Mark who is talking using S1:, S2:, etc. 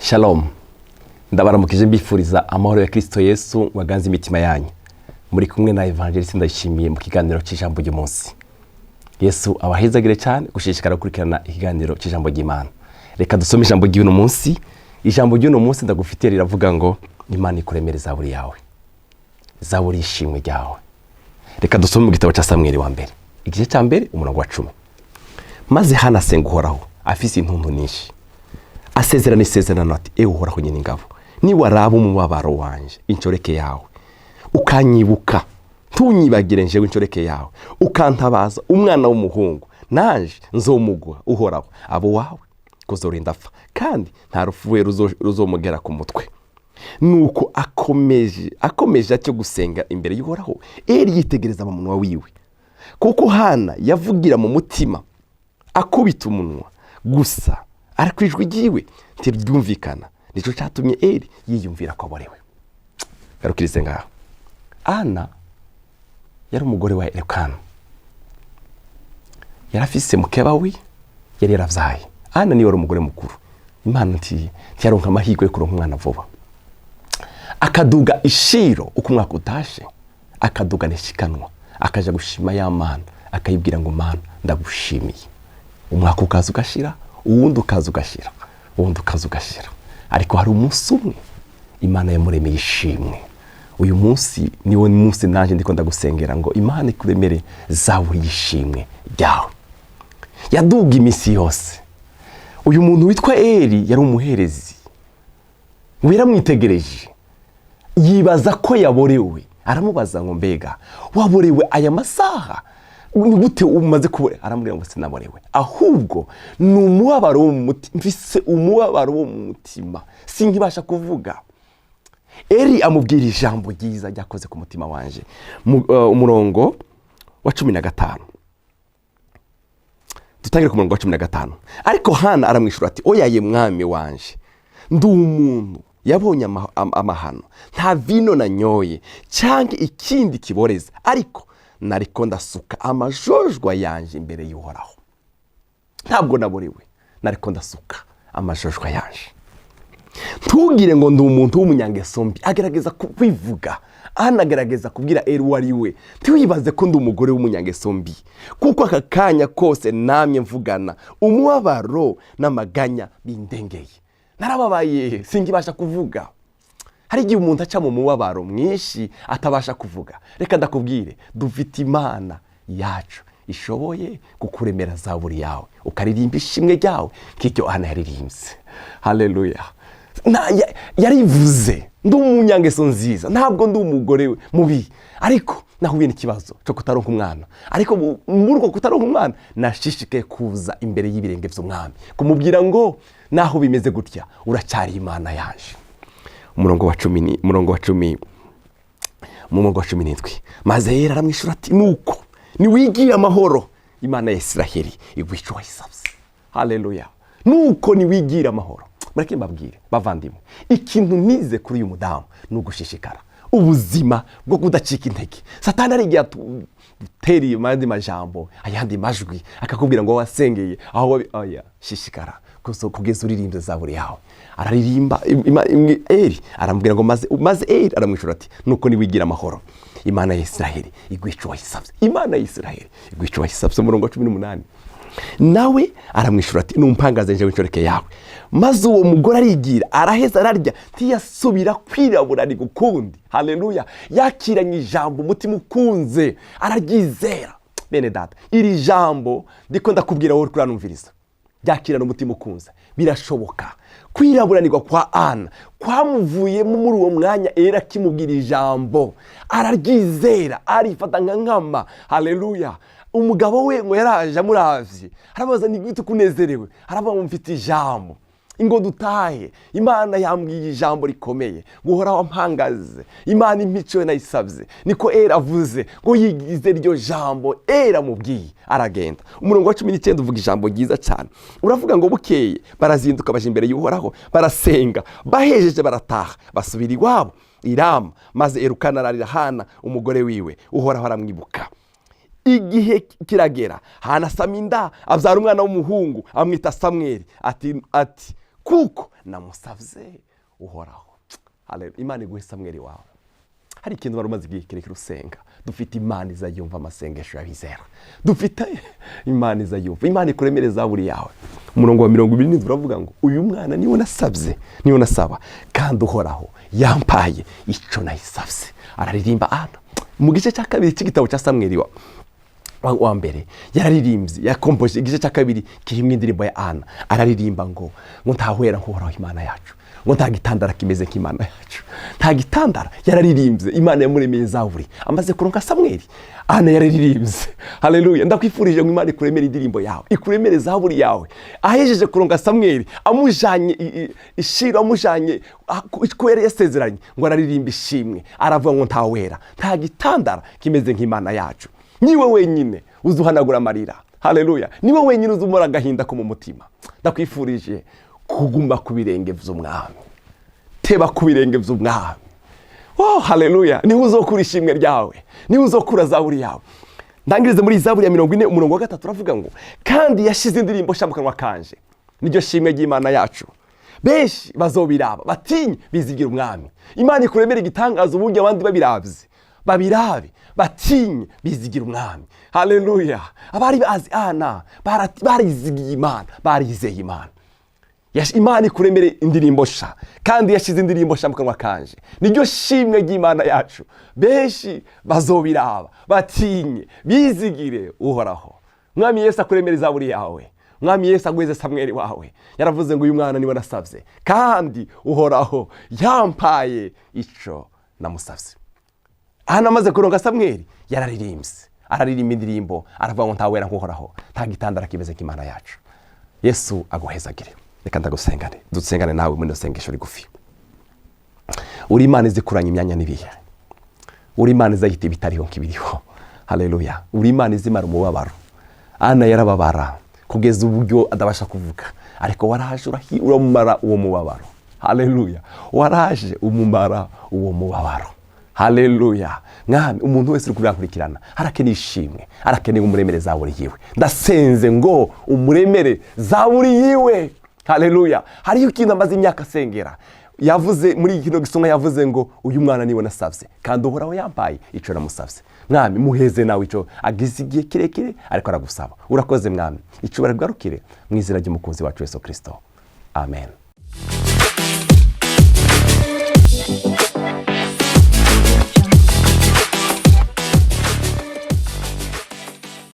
S1: Shalom, ndabaramukije, mbifuriza amahoro ya Kirisito Yesu waganze imitima yanyu. Muri kumwe na Evangeliste Ndayishimiye mu kiganiro cy'ijambo ry'umunsi. Yesu abahezagire cyane gushishikara gukurikirana ikiganiro cy'ijambo ry'Imana. Reka dusome ijambo ry'uno munsi. Ijambo ry'uno munsi ndagufitiye riravuga ngo: "Imana ikuremere zaburi yawe, zaburi y'ishimwe ryawe." Reka dusome mu gitabo cya Samweli wa mbere, igice cya mbere, umurongo wa 10. Maze Hana asenga Uhoraho afise intuntu nyinshi, asezerana isezerano ati: "Ewe Uhoraho nyine ingabo, niwaraba umubabaro wanje inshoreke yawe, ukanyibuka, ntunyibagire njewe inshoreke yawe, ukantabaza umwana w'umuhungu, nanje nzomuguha Uhoraho abo wawe kuzorinda apfa, kandi nta rupfu we ruzomugera ku mutwe." Nuko akomeje atyo gusenga imbere y'Uhoraho, Eri yitegereza mu munwa wiwe, kuko Hana yavugira mu mutima akubita umunwa gusa, ariko ijwi ryiwe ntiryumvikana. Nicyo cyatumye Eri yiyumvira ko aborewe. Garukirize ngaho. Ana yari umugore wa Elukana, yari afise mukeba we yari yaravyaye. Ana niwe wari umugore mukuru. Imana ntiyaronka amahirwe yo kuronka umwana vuba. Akaduga ishiro uko umwaka utashe, akaduga nishikanwa, akaja gushima ya Mana, akayibwira ngo: "Mana, ndagushimiye." Umwaka ukaza ugashira, uwundi ukaza ugashira, uwundi ukaza ugashira, ariko hari umunsi umwe Imana yamuremeye ishimwe. Uyu munsi niwo munsi nanjye ndiko ndagusengera ngo Imana ikuremere zaburi y'ishimwe ryawe. Yaduga iminsi yose. Uyu muntu witwa Eri yari umuherezi, ngo yaramwitegereje yibaza ko yaborewe. Aramubaza ngo: "Mbega waborewe aya masaha? Ni gute umaze kubona?" Aramubwira ngo: "Sinaborewe, ahubwo ni umubabaro wo mu mutima. Mfise umubabaro wo mu mutima, sinkibasha kuvuga." Eri amubwira ijambo ryiza ryakoze ku mutima wanje. Umurongo wa 15, dutangire ku murongo wa 15. Ariko Hana aramwishyura ati: "Oyaye, mwami wanje, ndi umuntu yabonye amahano. Nta vino nanyoye cyangwa ikindi kiboreza, ariko nariko ndasuka amajojwa yanje imbere y'Uhoraho. Ntabwo naborewe, nariko ndasuka amajojwa yanje. Ntugire ngo ndi umuntu w'umunyangeso mbi." Agerageza kwivuga, anagerageza kubwira Eri uwo ari we: "Ntiwibaze ko ndi umugore w'umunyangeso mbi, kuko aka kanya kose namye mvugana umubabaro n'amaganya bindengeye. Narababaye, singibasha kuvuga." Hari igihe umuntu aca mu mubabaro mwinshi atabasha kuvuga. Reka ndakubwire, dufite Imana yacu ishoboye kukuremera zaburi yawe, ukaririmba ishimwe ryawe nk'iryo Ana yaririmbye. Haleluya! Yarivuze: "Ndi umunyangeso nziza, ntabwo ndi umugore mubi, ariko nahuye n'ikibazo cyo kutaronka umwana. Ariko muri uko kutaronka umwana nashishikaye kuza imbere y'ibirenge by'umwami kumubwira ngo naho bimeze gutya, uracyari Imana yaje." Umurongo wa cumi ni umurongo wa 10, umurongo wa 17: Maze rero aramwishyura ati: "Nuko niwigiye amahoro, Imana ya Isiraheli iguha icyo wayisabye." Haleluya! Nuko niwigira amahoro. Mureke mbabwire, bavandimwe, ikintu nize kuri uyu mudamu ni ugushishikara, ubuzima bwo kudacika intege. Satani ari igihe adutereye ayandi majambo, ayandi majwi, akakubwira ngo wasengeye aho oya, shishikara kugeza uririmbye zaburi yawe. Araririmba. Eri aramubwira ngo maze Eri aramwishyura ati: "Nuko niwigira amahoro, Imana ya Isiraheli iguha icyo wayisabye." Imana ya Isiraheli iguha icyo wayisabye. Umurongo wa 18, nawe aramwishyura ati: "Numpangaze njewe inshoreke yawe." Maze uwo mugore arigira, araheza, ararya, ntiyasubira kwirabura ni gukundi. Haleluya! Yakiranye ijambo umutima ukunze, araryizera. Bene data, iri jambo ndiko ndakubwira wowe uri kuranumviriza, ryakirana umutima ukunze, birashoboka. Kwiraburanirwa kwa Ana kwamuvuyemo muri uwo mwanya era akimubwira ijambo, araryizera, arifata nka nkama. Haleluya! Umugabo we ngo yaraje amuravye, arabaza: "Ni gute kunezerewe?" Aravuga ngo: "Mfite ijambo, ingo dutahe. Imana yambwiye ijambo rikomeye ngo Uhoraho ampangaze, Imana imico nayisabye, niko Era avuze." Ngo yigize iryo jambo Era amubwiye, aragenda. Umurongo wa 19 uvuga ijambo ryiza cyane, uravuga ngo: Bukeye barazinduka, baja imbere y'Uhoraho, barasenga, bahejeje barataha, basubira iwabo Irama. Maze Erukana ararira Hana umugore wiwe, Uhoraho aramwibuka. Igihe kiragera, Hana asama inda, abyara umwana w'umuhungu, amwita Samweli, ati: Kuko namusavye Uhoraho. Haleluya. Imana iguhe Samweli wawe. Hari ikintu wari umaze igihe kirekire usenga. Dufite Imana iza yumva amasengesho y'abizera. Dufite Imana iza yumva. Imana ikuremere zaburi yawe. Umurongo wa 27 uravuga ngo uyu mwana niwe nasabye, niwe nasaba, kandi Uhoraho yampaye icyo nayisabye. Araririmba Ana mu gice cya kabiri cy'igitabo cya Samweli wa mbere. Yararirimbye, yakompoje igice cya kabiri kirimo indirimbo ya Ana. Araririmba ngo ntahwera nk'Uhoraho Imana yacu, ngo nta gitandara kimeze nk'Imana yacu, nta gitandara. Yararirimbye, Imana yamuremeye zaburi amaze kuronka Samweli. Ana yararirimbye. Haleluya. Ndakwifurije ngo Imana ikuremere indirimbo yawe, ikuremere zaburi yawe. Ahejeje kuronka Samweli, amujanye ishiro, amujanye ko yari yasezeranye, ngo araririmba ishimwe, aravuga ngo ntawera, nta gitandara kimeze nk'Imana yacu. Niwe wenyine uzuhanagura amarira. Haleluya. Niwe wenyine uzumura agahinda ko mu mutima. Ndakwifurije kuguma ku birenge vy'Umwami. Teba ku birenge vy'Umwami. Oh, haleluya. Niwe uzokura ishimwe ryawe, niwe uzokura zaburi yawe. Ndangirize muri Zaburi ya 40 umurongo wa 3, uravuga ngo kandi yashize indirimbo nshya mu kanwa kanje, niryo shimwe ry'Imana yacu. Benshi bazobiraba batinye, bizigira Umwami. Imana ikuremera igitangaza uburyo abandi babiravye babirabe, batinye, bizigira Umwami. Haleluya. Abari bazi Ana barizigiye Imana, barizeye Imana. Imana ikuremere indirimbo sha. Kandi yashize indirimbo sha mu kanwa kanje, niryo shimwe ry'Imana yacu. Benshi bazobiraba batinye, bizigire Uhoraho. Mwami Yesu akuremere izaburi yawe. Mwami Yesu agweze Samweli wawe. Yaravuze ngo uyu mwana niwe nasavye, kandi Uhoraho yampaye ico namusavye. Hano amaze kuronka Samweli yararirimbye, araririmba indirimbo, aravuga ngo ntawera nk'Uhoraho, nta gitandara kimeze nk'Imana yacu. Yesu aguhezagire. Reka ndagusengane, dusengane nawe muri ino sengesho rigufi. Uri Imana izikuranya imyanya n'ibihe, uri Imana izahita ibitariho nk'ibiriho. Haleluya. Uri Imana izimara umubabaro. Ana yarababara kugeza uburyo adabasha kuvuga, ariko waraje uramumara uwo mubabaro. Haleluya. Waraje umumara uwo mubabaro. Haleluya. Mwami, umuntu wese uri kubirankurikirana arakeneye ishimwe, arakeneye umuremere zaburi yiwe. Ndasenze ngo umuremere zaburi yiwe. Haleluya. Hariho ikintu amaze imyaka asengera. Yavuze muri kino gisonga, yavuze ngo uyu mwana niwe nasavye, kandi Uhoraho yampaye ico namusavye. Mwami, muheze nawe ico agize igihe kirekire ariko aragusaba. Urakoze Mwami, ico baragarukire mu izina ry'umukunzi wacu Yesu Kristo, amen.